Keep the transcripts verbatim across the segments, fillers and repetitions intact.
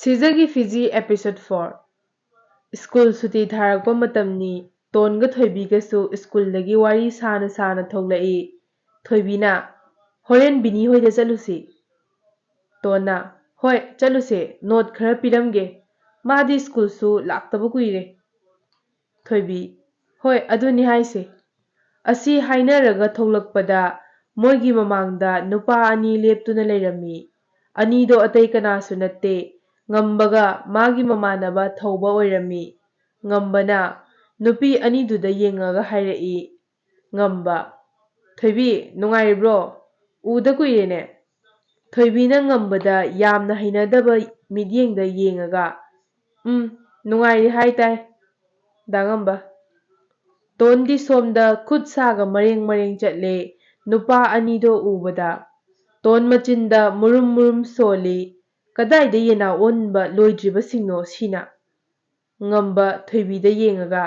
ꯁꯤꯖꯒꯤ ꯐꯤꯖꯤ episode four꯫ School ꯁꯨꯇꯤ ꯊꯥꯔꯛꯄ ꯃꯇꯝꯅꯤ꯫ ꯇꯣꯟꯒ ꯊꯣꯏꯕꯤꯒꯁꯨ ꯁ꯭ꯀꯨꯜꯗꯒꯤ ꯋꯥꯔꯤ ꯁꯥꯅ ꯁꯥꯅ ꯊꯣꯛꯂꯛꯏ꯫ ꯊꯣꯏꯕꯤꯅ, "ꯍꯣꯔꯦꯟ ꯕꯤꯅꯤ ꯍꯣꯏꯗ ꯆꯠꯂꯨꯁꯤ꯫" ꯇꯣꯟꯅ, "ꯍꯣꯏ, ꯆꯠꯂꯨꯁꯦ, ꯅꯣꯠ ꯈꯔ ꯄꯤꯔꯝꯒꯦ꯫ ꯃꯥꯗꯤ ꯁ꯭ꯀꯨꯜꯁꯨ ꯂꯥꯛꯇꯕ ꯀꯨꯏꯔꯦ꯫" ꯊꯣꯏꯕꯤ, "ꯍꯣꯏ, ꯑꯗꯨꯅꯤ ꯍꯥꯏꯁꯦ꯫" ꯑꯁꯤ ꯍꯥꯏꯅꯔꯒ ꯊꯣꯛꯂꯛꯄꯗ ꯃꯣꯏꯒꯤ ꯃꯃꯥꯡꯗ ꯅꯨꯄꯥ ꯑꯅꯤ ꯂꯦꯞꯇꯨꯅ ꯂꯩꯔꯝꯃꯤ꯫ ꯑꯅꯤꯗꯣ ꯑꯇꯩ ꯀꯅꯥꯁꯨ ꯅꯠꯇꯦ, ꯉꯝꯕꯒ ꯃꯥꯒꯤ ꯃꯃꯥꯟꯅꯕ ꯊꯧꯕ ꯑꯣꯏꯔꯝꯃꯤ꯫ ꯉꯝꯕꯅ ꯅꯨꯄꯤ ꯑꯅꯤꯗꯨꯗ ꯌꯦꯡꯉꯒ ꯍꯥꯏꯔꯛꯏ, ꯉꯝꯕ, "ꯊꯣꯏꯕꯤ, ꯅꯨꯡꯉꯥꯏꯔꯤꯕ꯭ꯔꯣ? ꯎꯗ ꯀꯨꯏꯔꯦꯅꯦ꯫" ꯊꯣꯏꯕꯤꯅ ꯉꯝꯕꯗ ꯌꯥꯝꯅ ꯍꯩꯅꯗꯕ ꯃꯤꯠꯌꯦꯡꯗ ꯌꯦꯡꯉꯒ, "ꯎꯝ, ꯅꯨꯡꯉꯥꯏꯔꯤ ꯍꯥꯏ ꯇꯥꯏ, ꯗꯥ ꯉꯝꯕ꯫" ꯇꯣꯟꯗꯤ ꯁꯣꯝꯗ ꯈꯨꯠ ꯁꯥꯒ ꯃꯔꯦꯡ ꯃꯔꯦꯡ ꯆꯠꯂꯦ꯫ ꯅꯨꯄꯥ ꯑꯅꯤꯗꯣ ꯎꯕꯗ ꯇꯣꯟ ꯃꯆꯤꯟꯗ ꯃꯨꯔꯨꯝ ꯃꯨꯔꯨꯝ ꯁꯣꯜꯂꯤ꯫ ꯀꯗꯥꯏꯗ ꯌꯦꯅꯥ ꯑꯣꯟꯕ ꯂꯣꯏꯗ꯭ꯔꯤꯕꯁꯤꯡꯅꯣ ꯁꯤꯅ? ꯉꯝꯕ ꯊꯣꯏꯕꯤꯗ ꯌꯦꯡꯉꯒ,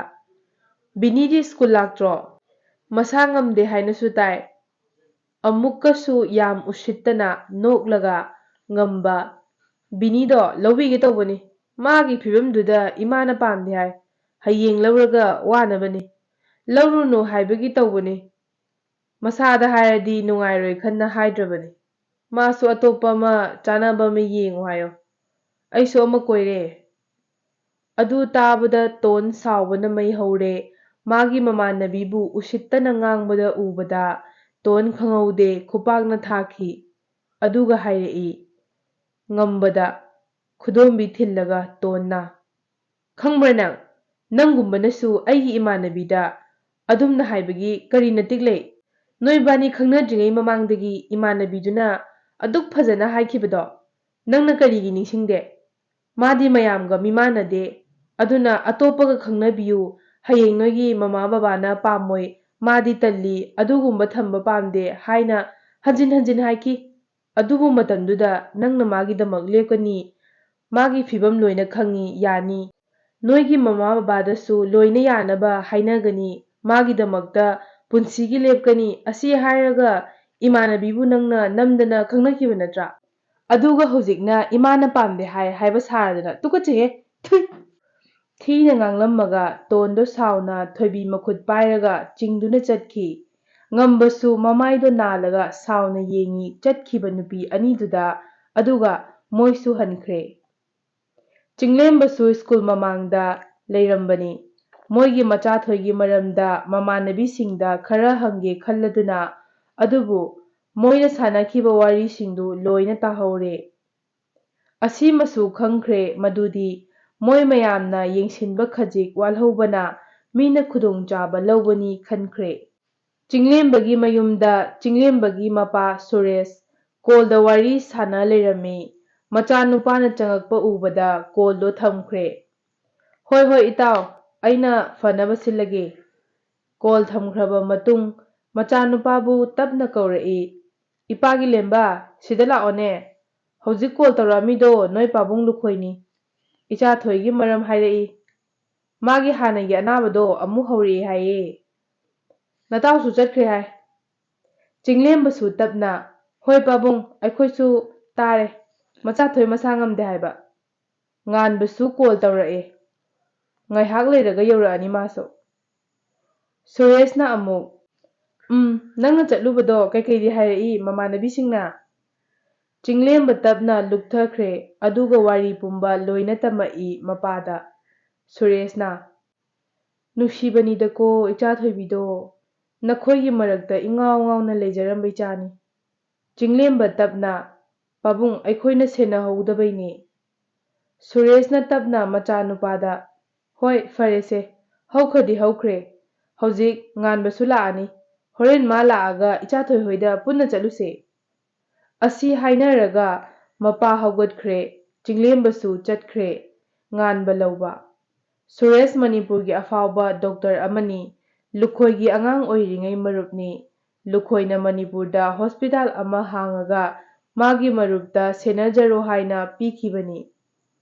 "ꯕꯤꯅꯤꯗꯤ ꯁ꯭ꯀꯨꯜ ꯂꯥꯛꯇ꯭ꯔꯣ? ꯃꯁꯥ ꯉꯝꯗꯦ ꯍꯥꯏꯅꯁꯨ ꯇꯥꯏ꯫" ꯑꯃꯨꯛꯀꯁꯨ ꯌꯥꯝ ꯎꯁꯤꯠꯇꯅ ꯅꯣꯛꯂꯒ, ꯉꯝꯕ, "ꯕꯤꯅꯤꯗꯣ ꯂꯧꯕꯤꯒꯦ ꯇꯧꯕꯅꯤ꯫ ꯃꯥꯒꯤ ꯐꯤꯕꯝꯗꯨꯗ ꯏꯃꯥꯅ ꯄꯥꯝꯗꯦ ꯍꯥꯏ꯫ ꯍꯌꯦꯡ ꯂꯧꯔꯒ ꯋꯥꯅꯕꯅꯤ꯫ ꯂꯧꯔꯨꯅꯨ ꯍꯥꯏꯕꯒꯤ ꯇꯧꯕꯅꯤ꯫ ꯃꯁꯥꯗ ꯍꯥꯏꯔꯗꯤ ꯅꯨꯡꯉꯥꯏꯔꯣꯏ ꯈꯟꯅ ꯍꯥꯏꯗ꯭ꯔꯕꯅꯤ꯫ ꯃꯥꯁꯨ ꯑꯇꯣꯞꯄ ꯑꯃ ꯆꯥꯅꯕ ꯑꯃ ꯌꯦꯡꯉꯣ ꯍꯥꯏꯌꯣ꯫ ꯑꯩꯁꯨ ꯑꯃ ꯀꯣꯏꯔꯦ꯫" ꯑꯗꯨ ꯇꯥꯕꯗ ꯇꯣꯟ ꯁꯥꯎꯕꯅ ꯃꯩ ꯍꯧꯔꯦ꯫ ꯃꯥꯒꯤ ꯃꯃꯥꯟꯅꯕꯤꯕꯨ ꯎꯁꯤꯠꯇꯅ ꯉꯥꯡꯕꯗ ꯎꯕꯗ ꯇꯣꯟ ꯈꯪꯍꯧꯗꯦ, ꯈꯨꯄꯥꯛꯅ ꯊꯥꯈꯤ꯫ ꯑꯗꯨꯒ ꯍꯥꯏꯔꯛꯏ, ꯉꯝꯕꯗ ꯈꯨꯗꯣꯝꯕꯤ ꯊꯤꯜꯂꯒ ꯇꯣꯟꯅ, "ꯈꯪꯕ꯭ꯔꯥ ꯅꯪ? ꯅꯪꯒꯨꯝꯕꯅꯁꯨ ꯑꯩꯒꯤ ꯏꯃꯥꯟꯅꯕꯤꯗ ꯑꯗꯨꯝꯅ ꯍꯥꯏꯕꯒꯤ ꯀꯔꯤ ꯅꯇꯤꯛ ꯂꯩ? ꯅꯣꯏꯕꯥꯅꯤ ꯈꯪꯅꯗ꯭ꯔꯤꯉꯩ ꯃꯃꯥꯡꯗꯒꯤ ꯏꯃꯥꯟꯅꯕꯤꯗꯨꯅ ꯑꯗꯨꯛ ꯐꯖꯅ ꯍꯥꯏꯈꯤꯕꯗꯣ ꯅꯪꯅ ꯀꯔꯤꯒꯤ ꯅꯤꯡꯁꯤꯡꯗꯦ? ꯃꯥꯗꯤ ꯃꯌꯥꯝꯒ ꯃꯤꯃꯥꯟꯅꯗꯦ꯫ ꯑꯗꯨꯅ ꯑꯇꯣꯞꯄꯒ ꯈꯪꯅꯕꯤꯌꯨ꯫ ꯍꯌꯦꯡ ꯅꯣꯏꯒꯤ ꯃꯃꯥ ꯕꯕꯥꯅ ꯄꯥꯝꯃꯣꯏ꯫ ꯃꯥꯗꯤ ꯇꯜꯂꯤ, ꯑꯗꯨꯒꯨꯝꯕ ꯊꯝꯕ ꯄꯥꯝꯗꯦ" ꯍꯥꯏꯅ ꯍꯟꯖꯤꯟ ꯍꯟꯖꯤꯟ ꯍꯥꯏꯈꯤ꯫ ꯑꯗꯨꯕꯨ ꯃꯇꯝꯗꯨꯗ ꯅꯪꯅ ꯃꯥꯒꯤꯗꯃꯛ ꯂꯦꯞꯀꯅꯤ, ꯃꯥꯒꯤ ꯐꯤꯕꯝ ꯂꯣꯏꯅ ꯈꯪꯉꯤ, ꯌꯥꯅꯤ꯫ ꯅꯣꯏꯒꯤ ꯃꯃꯥ ꯕꯕꯥꯗꯁꯨ ꯂꯣꯏꯅ ꯌꯥꯅꯕ ꯍꯥꯏꯅꯒꯅꯤ, ꯃꯥꯒꯤꯗꯃꯛꯇ ꯄꯨꯟꯁꯤꯒꯤ ꯂꯦꯞꯀꯅꯤ꯫ ꯑꯁꯤ ꯍꯥꯏꯔꯒ ꯏꯃꯥꯟꯅꯕꯤꯕꯨ ꯅꯪꯅ ꯅꯝꯗꯅ ꯈꯪꯅꯈꯤꯕ ꯅꯠꯇ꯭ꯔꯥ? ꯑꯗꯨꯒ ꯍꯧꯖꯤꯛꯅ ꯏꯃꯥꯅ ꯄꯥꯝꯗꯦ ꯍꯥꯏ ꯍꯥꯏꯕ ꯁꯥꯔꯗꯅ꯫ ꯇꯨꯀꯠꯆꯩꯍꯦ! ꯊꯨꯏ!" ꯊꯤꯅ ꯉꯥꯡꯂꯝꯃꯒ ꯇꯣꯟꯗꯣ ꯁꯥꯎꯅ ꯊꯣꯏꯕꯤ ꯃꯈꯨꯠ ꯄꯥꯏꯔꯒ ꯆꯤꯡꯗꯨꯅ ꯆꯠꯈꯤ꯫ ꯉꯝꯕꯁꯨ ꯃꯃꯥꯏꯗꯣ ꯅꯥꯜꯂꯒ ꯁꯥꯎꯅ ꯌꯦꯡꯉꯤ ꯆꯠꯈꯤꯕ ꯅꯨꯄꯤ ꯑꯅꯤꯗꯨꯗ, ꯑꯗꯨꯒ ꯃꯣꯏꯁꯨ ꯍꯟꯈ꯭ꯔꯦ꯫ ꯆꯤꯡꯂꯦꯝꯕꯁꯨ ꯁ꯭ꯀꯨꯜ ꯃꯃꯥꯡꯗ ꯂꯩꯔꯝꯕꯅꯤ꯫ ꯃꯣꯏꯒꯤ ꯃꯆꯥꯊꯣꯏꯒꯤ ꯃꯔꯝꯗ ꯃꯃꯥꯟꯅꯕꯤꯁꯤꯡꯗ ꯈꯔ ꯍꯪꯒꯦ ꯈꯜꯂꯗꯨꯅ, ꯑꯗꯨꯕꯨ ꯃꯣꯏꯅ ꯁꯥꯟꯅꯈꯤꯕ ꯋꯥꯔꯤꯁꯤꯡꯗꯨ ꯂꯣꯏꯅ ꯇꯥꯍꯧꯔꯦ꯫ ꯑꯁꯤꯃꯁꯨ ꯈꯪꯈ꯭ꯔꯦ ꯃꯗꯨꯗꯤ ꯃꯣꯏ ꯃꯌꯥꯝꯅ ꯌꯦꯡꯁꯤꯟꯕ ꯈꯖꯤꯛ ꯋꯥꯠꯍꯧꯕꯅ ꯃꯤꯅ ꯈꯨꯗꯣꯡꯆꯥꯕ ꯂꯧꯕꯅꯤ ꯈꯟꯈ꯭ꯔꯦ꯫ ꯆꯤꯡꯂꯦꯝꯕꯒꯤ ꯃꯌꯨꯝꯗ ꯆꯤꯡꯂꯦꯝꯕꯒꯤ ꯃꯄꯥ ꯁꯨꯔꯦꯁ ꯀꯣꯜꯗ ꯋꯥꯔꯤ ꯁꯥꯟꯅ ꯂꯩꯔꯝꯃꯤ꯫ ꯃꯆꯥꯅꯨꯄꯥꯅ ꯆꯪꯉꯛꯄ ꯎꯕꯗ ꯀꯣꯜꯗꯣ ꯊꯝꯈ꯭ꯔꯦ꯫ "ꯍꯣꯏ, ꯍꯣꯏ, ꯏꯇꯥꯎ, ꯑꯩꯅ ꯐꯅꯕ ꯁꯤꯜꯂꯒꯦ"꯫ ꯀꯣꯜ ꯊꯝꯈ꯭ꯔꯕ ꯃꯇꯨꯡ ꯃꯆꯥꯅꯨꯄꯥꯕꯨ ꯇꯞꯅ ꯀꯧꯔꯛꯏ, "ꯏꯄꯥꯒꯤ ꯂꯦꯝꯕ, ꯁꯤꯗ ꯂꯥꯛꯑꯣꯅꯦ꯫ ꯍꯧꯖꯤꯛ ꯀꯣꯜ ꯇꯧꯔꯛꯑꯝꯃꯤꯗꯣ ꯅꯣꯏ ꯄꯥꯕꯨꯡ ꯂꯨꯈꯣꯏꯅꯤ꯫ ꯏꯆꯥ ꯊꯣꯏꯒꯤ ꯃꯔꯝ ꯍꯥꯏꯔꯛꯏ꯫ ꯃꯥꯒꯤ ꯍꯥꯟꯅꯒꯤ ꯑꯅꯥꯕꯗꯣ ꯑꯃꯨꯛ ꯍꯧꯔꯛꯑꯦ ꯍꯥꯏꯌꯦ꯫ ꯅꯇꯥꯎꯁꯨ ꯆꯠꯈ꯭ꯔꯦ ꯍꯥꯏ"꯫ ꯆꯤꯡꯂꯦꯝꯕꯁꯨ ꯇꯞꯅ, "ꯍꯣꯏ ꯄꯥꯕꯨꯡ, ꯑꯩꯈꯣꯏꯁꯨ ꯇꯥꯔꯦ꯫ ꯃꯆꯥꯊꯣꯏ ꯃꯁꯥ ꯉꯝꯗꯦ ꯍꯥꯏꯕ꯫ ꯉꯥꯟꯕꯁꯨ ꯀꯣꯜ ꯇꯧꯔꯛꯑꯦ꯫ ꯉꯥꯏꯍꯥꯛ ꯂꯩꯔꯒ ꯌꯧꯔꯛꯑꯅꯤ ꯃꯥꯁꯨ"꯫ ꯁꯨꯔꯦꯁꯅ ꯑꯃꯨꯛ, "ꯎꯝ, ꯅꯪꯅ ꯆꯠꯂꯨꯕꯗꯣ ꯀꯩꯀꯩꯗꯤ ꯍꯥꯏꯔꯛꯏ ꯃꯃꯥꯟꯅꯕꯤꯁꯤꯡꯅ?" ꯆꯤꯡꯂꯦꯝꯕ ꯇꯞꯅ ꯂꯨꯞꯊꯈ꯭ꯔꯦ, ꯑꯗꯨꯒ ꯋꯥꯔꯤ ꯄꯨꯝꯕ ꯂꯣꯏꯅ ꯇꯝꯃꯛꯏ ꯃꯄꯥꯗ꯫ ꯁꯨꯔꯦꯁꯅ, "ꯅꯨꯡꯁꯤꯕꯅꯤꯗꯀꯣ ꯏꯆꯥ ꯊꯣꯏꯕꯤꯗꯣ, ꯅꯈꯣꯏꯒꯤ ꯃꯔꯛꯇ ꯏꯉꯥꯎ ꯉꯥꯎꯅ ꯂꯩꯖꯔꯝꯕ ꯏꯆꯥꯅꯤ"꯫ ꯆꯤꯡꯂꯦꯝꯕ ꯇꯞꯅ, "ꯄꯥꯕꯨꯡ, ꯑꯩꯈꯣꯏꯅ ꯁꯦꯟꯅꯍꯧꯗꯕꯩꯅꯦ"꯫ ꯁꯨꯔꯦꯁꯅ ꯇꯞꯅ ꯃꯆꯥꯅꯨꯄꯥꯗ, "ꯍꯣꯏ, ꯐꯔꯦꯁꯦ, ꯍꯧꯈ꯭ꯔꯗꯤ ꯍꯧꯈ꯭ꯔꯦ꯫ ꯍꯧꯖꯤꯛ ꯉꯥꯟꯕꯁꯨ ꯂꯥꯛꯑꯅꯤ꯫ ꯍꯣꯔꯦꯟ ꯃꯥ ꯂꯥꯛꯑꯒ ꯏꯆꯥꯊꯣꯏ ꯍꯣꯏꯗ ꯄꯨꯟꯅ ꯆꯠꯂꯨꯁꯦ"꯫ ꯑꯁꯤ ꯍꯥꯏꯅꯔꯒ ꯃꯄꯥ ꯍꯧꯒꯠꯈ꯭ꯔꯦ, ꯆꯤꯡꯂꯦꯝꯕꯁꯨ ꯆꯠꯈ꯭ꯔꯦ ꯉꯥꯟꯕ ꯂꯧꯕ꯫ ꯁꯨꯔꯦꯁ ꯃꯅꯤꯄꯨꯔꯒꯤ ꯑꯐꯥꯎꯕ ꯗꯣꯛꯇꯔ ꯑꯃꯅꯤ, ꯂꯨꯈꯣꯏꯒꯤ ꯑꯉꯥꯡ ꯑꯣꯏꯔꯤꯉꯩ ꯃꯔꯨꯞꯅꯤ꯫ ꯂꯨꯈꯣꯏꯅ ꯃꯅꯤꯄꯨꯔꯗ ꯍꯣꯁꯄꯤꯇꯥꯜ ꯑꯃ ꯍꯥꯡꯉꯒ ꯃꯥꯒꯤ ꯃꯔꯨꯞꯇ ꯁꯦꯟꯅꯖꯔꯣ ꯍꯥꯏꯅ ꯄꯤꯈꯤꯕꯅꯤ꯫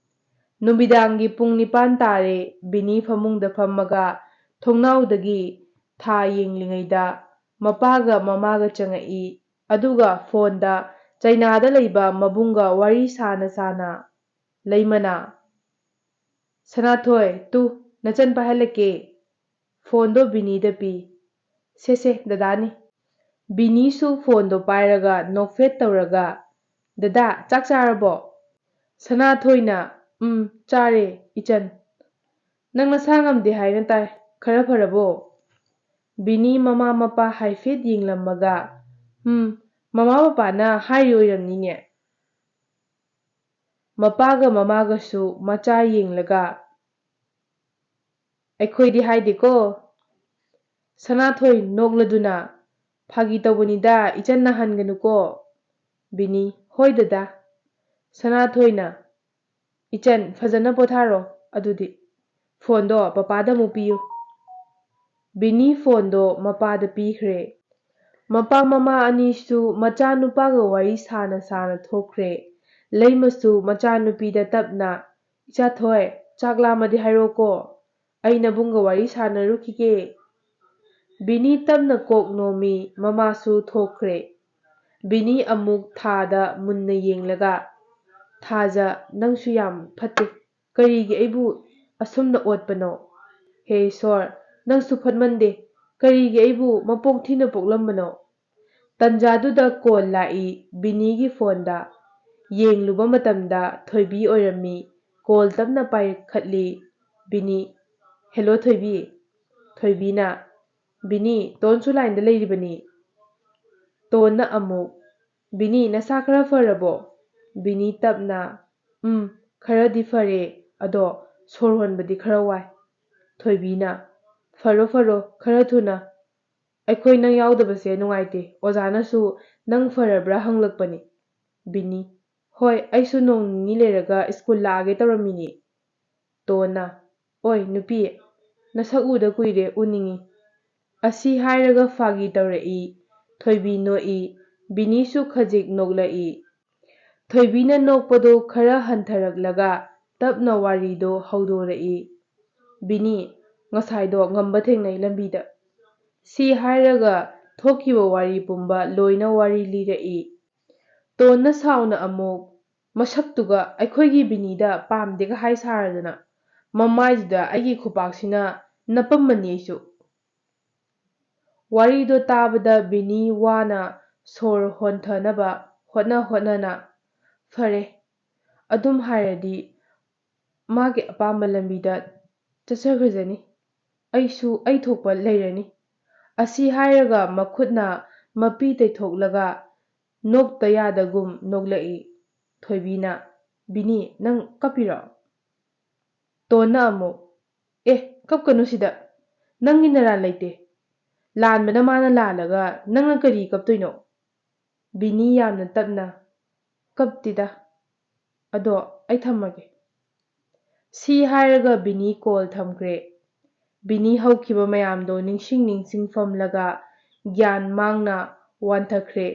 ꯅꯨꯃꯤꯗꯥꯡꯒꯤ ꯄꯨꯡ ꯅꯤꯄꯥꯟ ꯇꯥꯔꯦ, ꯕꯤꯅꯤ ꯐꯃꯨꯡꯗ ꯐꯝꯃꯒ ꯊꯣꯡꯅꯥꯎꯗꯒꯤ ꯊꯥ ꯌꯦꯡꯂꯤꯉꯩꯗ ꯃꯄꯥꯒ ꯃꯃꯥꯒ ꯆꯪꯉꯛꯏ꯫ ꯑꯗꯨꯒ ꯐꯣꯟꯗ ꯆꯩꯅꯥꯗ ꯂꯩꯕ ꯃꯕꯨꯡꯒ ꯋꯥꯔꯤ ꯁꯥꯅ ꯁꯥꯅ ꯂꯩꯃꯅ, "ꯁꯅꯥꯊꯣꯏ, ꯇꯨ, ꯅꯆꯟ ꯄꯥꯏꯍꯜꯂꯛꯀꯦ꯫" ꯐꯣꯟꯗꯣ ꯕꯤꯅꯤꯗ ꯄꯤ꯫ "ꯁꯦ ꯁꯦ, ꯗꯗꯥꯅꯤ꯫" ꯕꯤꯅꯤꯁꯨ ꯐꯣꯟꯗꯣ ꯄꯥꯏꯔꯒ ꯅꯣꯛꯐꯦꯠ ꯇꯧꯔꯒ, "ꯗꯗꯥ, ꯆꯥꯛ ꯆꯥꯔꯕꯣ?" ꯁꯅꯥꯊꯣꯏꯅ, "ꯎꯝ, ꯆꯥꯔꯦ, ꯏꯆꯟ꯫ ꯅꯪ ꯅꯁꯥ ꯉꯝꯗꯦ ꯍꯥꯏꯅ ꯇꯥꯏ, ꯈꯔ ꯐꯔꯕꯣ?" ꯕꯤꯅꯤ ꯃꯃꯥ ꯃꯄꯥ ꯍꯥꯏꯐꯦꯠ ꯌꯦꯡꯂꯝꯃꯒ, "ꯎꯝ, ꯃꯃꯥ ꯕꯕꯥꯅ ꯍꯥꯏꯔꯤ ꯑꯣꯏꯔꯝꯅꯤꯅꯦ꯫" ꯃꯄꯥꯒ ꯃꯃꯥꯒꯁꯨ ꯃꯆꯥ ꯌꯦꯡꯂꯒ, "ꯑꯩꯈꯣꯏꯗꯤ ꯍꯥꯏꯗꯦꯀꯣ꯫" ꯁꯅꯥꯊꯣꯏ ꯅꯣꯛꯂꯗꯨꯅ, "ꯐꯥꯒꯤ ꯇꯧꯕꯅꯤꯗ, ꯏꯆꯟ ꯅꯥꯍꯟꯒꯅꯨꯀꯣ꯫" ꯕꯤꯅꯤ, "ꯍꯣꯏ ꯗꯗꯥ꯫" ꯁꯅꯥꯊꯣꯏꯅ, "ꯏꯆꯟ, ꯐꯖꯅ ꯄꯣꯊꯥꯔꯣ꯫ ꯑꯗꯨꯗꯤ ꯐꯣꯟꯗꯣ ꯄꯄꯥꯗ ꯑꯃꯨꯛ ꯄꯤꯌꯨ꯫" ꯕꯤꯅꯤ ꯐꯣꯟꯗꯣ ꯃꯄꯥꯗ ꯄꯤꯈ꯭ꯔꯦ꯫ ꯃꯄꯥ ꯃꯃꯥ ꯑꯅꯤꯁꯨ ꯃꯆꯥꯅꯨꯄꯥꯒ ꯋꯥꯔꯤ ꯁꯥꯅ ꯁꯥꯅ ꯊꯣꯛꯈ꯭ꯔꯦ꯫ ꯂꯩꯃꯁꯨ ꯃꯆꯥꯅꯨꯄꯤꯗ ꯇꯞꯅ, "ꯏꯆꯥꯊꯣꯏ, ꯆꯥꯛ ꯂꯥꯝꯃꯗꯤ ꯍꯥꯏꯔꯣꯀꯣ, ꯑꯩ ꯅꯕꯨꯡꯒ ꯋꯥꯔꯤ ꯁꯥꯟꯅꯔꯨꯈꯤꯒꯦ꯫" ꯕꯤꯅꯤ ꯇꯞꯅ ꯀꯣꯛ ꯅꯣꯝꯃꯤ, ꯃꯃꯥꯁꯨ ꯊꯣꯛꯈ꯭ꯔꯦ꯫ ꯕꯤꯅꯤ ꯑꯃꯨꯛ ꯊꯥꯗ ꯃꯨꯟꯅ ꯌꯦꯡꯂꯒ, "ꯊꯥꯖ, ꯅꯪꯁꯨ ꯌꯥꯝ ꯐꯠꯇꯦ꯫ ꯀꯔꯤꯒꯤ ꯑꯩꯕꯨ ꯑꯁꯨꯝꯅ ꯑꯣꯠꯄꯅꯣ? ꯍꯦ ꯏꯁꯣꯔ, ꯅꯪꯁꯨ ꯐꯠꯃꯟꯗꯦ꯫ ꯀꯔꯤꯒꯤ ꯑꯩꯕꯨ ꯃꯄꯣꯛ ꯊꯤꯅ ꯄꯣꯛꯂꯝꯕꯅꯣ?" ꯇꯟꯖꯥꯗꯨꯗ ꯀꯣꯜ ꯂꯥꯛꯏ꯫ ꯕꯤꯅꯤꯒꯤ ꯐꯣꯟꯗ ꯌꯦꯡꯂꯨꯕ ꯃꯇꯝꯗ ꯊꯣꯏꯕꯤ ꯑꯣꯏꯔꯝꯃꯤ꯫ ꯀꯣꯜ ꯇꯞꯅ ꯄꯥꯏꯈꯠꯂꯤ꯫ ꯕꯤꯅꯤ, "ꯍꯦꯂꯣ ꯊꯣꯏꯕꯤ꯫" ꯊꯣꯏꯕꯤꯅ, "ꯕꯤꯅꯤ, ꯇꯣꯟꯁꯨ ꯂꯥꯏꯟꯗ ꯂꯩꯔꯤꯕꯅꯤ꯫" ꯇꯣꯟꯅ ꯑꯃꯨꯛ, "ꯕꯤꯅꯤ, ꯅꯁꯥ ꯈꯔ ꯐꯔꯕꯣ?" ꯕꯤꯅꯤ ꯇꯞꯅ, "ꯎꯝ, ꯈꯔꯗꯤ ꯐꯔꯦ, ꯑꯗꯣ ꯁꯣꯔ ꯍꯣꯟꯕꯗꯤ ꯈꯔ ꯋꯥꯏ꯫" ꯊꯣꯏꯕꯤꯅ, "ꯐꯔꯣ ꯐꯔꯣ, ꯈꯔ ꯊꯨꯅ꯫ ꯑꯩꯈꯣꯏ ꯅꯪ ꯌꯥꯎꯗꯕꯁꯦ ꯅꯨꯡꯉꯥꯏꯇꯦ꯫ ꯑꯣꯖꯥꯅꯁꯨ ꯅꯪ ꯐꯔꯕ꯭ꯔꯥ ꯍꯪꯂꯛꯄꯅꯤ꯫" ꯕꯤꯅꯤ, "ꯍꯣꯏ, ꯑꯩꯁꯨ ꯅꯣꯡ ꯅꯤꯅꯤ ꯂꯩꯔꯒ ꯁ꯭ꯀꯨꯜ ꯂꯥꯛꯑꯒꯦ ꯇꯧꯔꯝꯃꯤꯅꯤ꯫" ꯇꯣꯟꯅ, "ꯑꯣꯏ ꯅꯨꯄꯤ, ꯅꯁꯛ ꯎꯗ ꯀꯨꯏꯔꯦ, ꯎꯅꯤꯡꯉꯤ꯫" ꯑꯁꯤ ꯍꯥꯏꯔꯒ ꯐꯥꯒꯤ ꯇꯧꯔꯛꯏ꯫ ꯊꯣꯏꯕꯤ ꯅꯣꯛꯏ꯫ ꯕꯤꯅꯤꯁꯨ ꯈꯖꯤꯛ ꯅꯣꯛꯂꯛꯏ꯫ ꯊꯣꯏꯕꯤꯅ ꯅꯣꯛꯄꯗꯨ ꯈꯔ ꯍꯟꯊꯔꯛꯂꯒ ꯇꯞꯅ ꯋꯥꯔꯤꯗꯣ ꯍꯧꯗꯣꯔꯛꯏ꯫ ꯕꯤꯅꯤ, "ꯉꯁꯥꯏꯗꯣ ꯉꯝꯕ ꯊꯦꯡꯅꯩ ꯂꯝꯕꯤꯗ꯫" ꯁꯤ ꯍꯥꯏꯔꯒ ꯊꯣꯛꯈꯤꯕ ꯋꯥꯔꯤ ꯄꯨꯝꯕ ꯂꯣꯏꯅ ꯋꯥꯔꯤ ꯂꯤꯔꯛꯏ꯫ ꯇꯣꯟꯅ ꯁꯥꯎꯅ ꯑꯃꯨꯛ, "ꯃꯁꯛꯇꯨꯒ ꯑꯩꯈꯣꯏꯒꯤ ꯕꯤꯅꯤꯗ ꯄꯥꯝꯗꯦꯒ ꯍꯥꯏ ꯁꯥꯔꯗꯅ, ꯃꯃꯥꯏꯗꯨꯗ ꯑꯩꯒꯤ ꯈꯨꯄꯥꯛꯁꯤꯅ ꯅꯞꯄꯝꯃꯅꯤ ꯑꯩꯁꯨ"꯫ ꯋꯥꯔꯤꯗꯣ ꯇꯥꯕꯗ ꯕꯤꯅꯤ ꯋꯥꯅ ꯁꯣꯔ ꯍꯣꯟꯊꯅꯕ ꯍꯣꯠꯅ ꯍꯣꯠꯅꯅ, "ꯐꯔꯦ, ꯑꯗꯨꯝ ꯍꯥꯏꯔꯗꯤ ꯃꯥꯒꯤ ꯑꯄꯥꯝꯕ ꯂꯝꯕꯤꯗ ꯆꯠꯆꯈ꯭ꯔꯖꯅꯤ꯫ ꯑꯩꯁꯨ ꯑꯩ ꯊꯣꯛꯄ ꯂꯩꯔꯅꯤ"꯫ ꯑꯁꯤ ꯍꯥꯏꯔꯒ ꯃꯈꯨꯠꯅ ꯃꯄꯤ ꯇꯩꯊꯣꯛꯂꯒ ꯅꯣꯛꯇ ꯌꯥꯗꯒꯨꯝ ꯅꯣꯛꯂꯛꯏ꯫ ꯊꯣꯏꯕꯤꯅ, "ꯕꯤꯅꯤ, ꯅꯪ ꯀꯞꯄꯤꯔꯣ?" ꯇꯣꯟꯅ ꯑꯃꯨꯛ, "ꯑꯦ, ꯀꯞꯀꯅꯨ ꯁꯤꯗ꯫ ꯅꯪꯒꯤ ꯅꯔꯥꯜ ꯂꯩꯇꯦ꯫ ꯂꯥꯟꯕꯅ ꯃꯥꯅ ꯂꯥꯜꯂꯒ ꯅꯪꯅ ꯀꯔꯤ ꯀꯞꯇꯣꯏꯅꯣ?" ꯕꯤꯅꯤ ꯌꯥꯝꯅ ꯇꯞꯅ, "ꯀꯞꯇꯦꯗ꯫ ꯑꯗꯣ ꯑꯩ ꯊꯝꯃꯒꯦ"꯫ ꯁꯤ ꯍꯥꯏꯔꯒ ꯕꯤꯅꯤ ꯀꯣꯜ ꯊꯝꯈ꯭ꯔꯦ꯫ ꯕꯤꯅꯤ ꯍꯧꯈꯤꯕ ꯃꯌꯥꯝꯗꯣ ꯅꯤꯡꯁꯤꯡ ꯅꯤꯡꯁꯤꯡ ꯐꯝꯂꯒ ꯒ꯭ꯌꯥꯟ ꯃꯥꯡꯅ ꯋꯥꯟꯊꯈ꯭ꯔꯦ꯫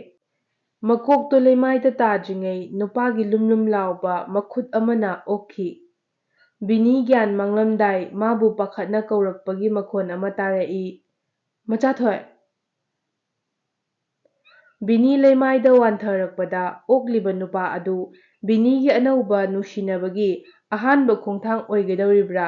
ꯃꯀꯣꯛꯇꯣ ꯂꯩꯃꯥꯏꯗ ꯇꯥꯗ꯭ꯔꯤꯉꯩ ꯅꯨꯄꯥꯒꯤ ꯂꯨꯝ ꯂꯨꯝ ꯂꯥꯎꯕ ꯃꯈꯨꯠ ꯑꯃꯅ ꯑꯣꯛꯈꯤ꯫ ꯕꯤꯅꯤ ꯒ꯭ꯌꯥꯟ ꯃꯥꯡꯂꯝꯗꯥꯏ ꯃꯥꯕꯨ ꯄꯥꯈꯠꯅ ꯀꯧꯔꯛꯄꯒꯤ ꯃꯈꯣꯟ ꯑꯃ ꯇꯥꯔꯛꯏ, "ꯃꯆꯥꯊꯣꯏ"꯫ ꯕꯤꯅꯤ ꯂꯩꯃꯥꯏꯗ ꯋꯥꯟꯊꯔꯛꯄꯗ ꯑꯣꯛꯂꯤꯕ ꯅꯨꯄꯥ ꯑꯗꯨ ꯕꯤꯅꯤꯒꯤ ꯑꯅꯧꯕ ꯅꯨꯡꯁꯤꯅꯕꯒꯤ ꯑꯍꯥꯟꯕ ꯈꯣꯡꯊꯥꯡ ꯑꯣꯏꯒꯗꯧꯔꯤꯕ꯭ꯔꯥ?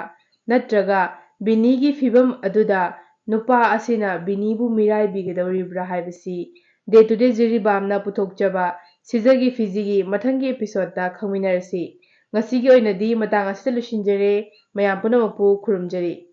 ꯅꯠꯇ꯭ꯔꯒ ꯕꯤꯅꯤꯒꯤ ꯐꯤꯚꯝ ꯑꯗꯨꯗ ꯅꯨꯄꯥ ꯑꯁꯤꯅ ꯕꯤꯅꯤꯕꯨ ꯃꯤꯔꯥꯏꯕꯤꯒꯗꯧꯔꯤꯕ꯭ꯔꯥ ꯍꯥꯏꯕꯁꯤ Day to Day ꯖꯤꯔꯤꯕꯥꯝꯅ ꯄꯨꯊꯣꯛꯆꯕ ꯁꯤꯖꯒꯤ ꯐꯤꯖꯤꯒꯤ ꯃꯊꯪꯒꯤ episode ꯇ ꯈꯪꯃꯤꯟꯅꯔꯁꯤ꯫ ꯉꯁꯤꯒꯤ ꯑꯣꯏꯅꯗꯤ ꯃꯇꯥꯡ ꯑꯁꯤꯗ ꯂꯣꯏꯁꯤꯟꯖꯔꯦ꯫ ꯃꯌꯥꯝ ꯄꯨꯝꯅꯃꯛꯄꯨ ꯈꯨꯔꯨꯝꯖꯔꯤ꯫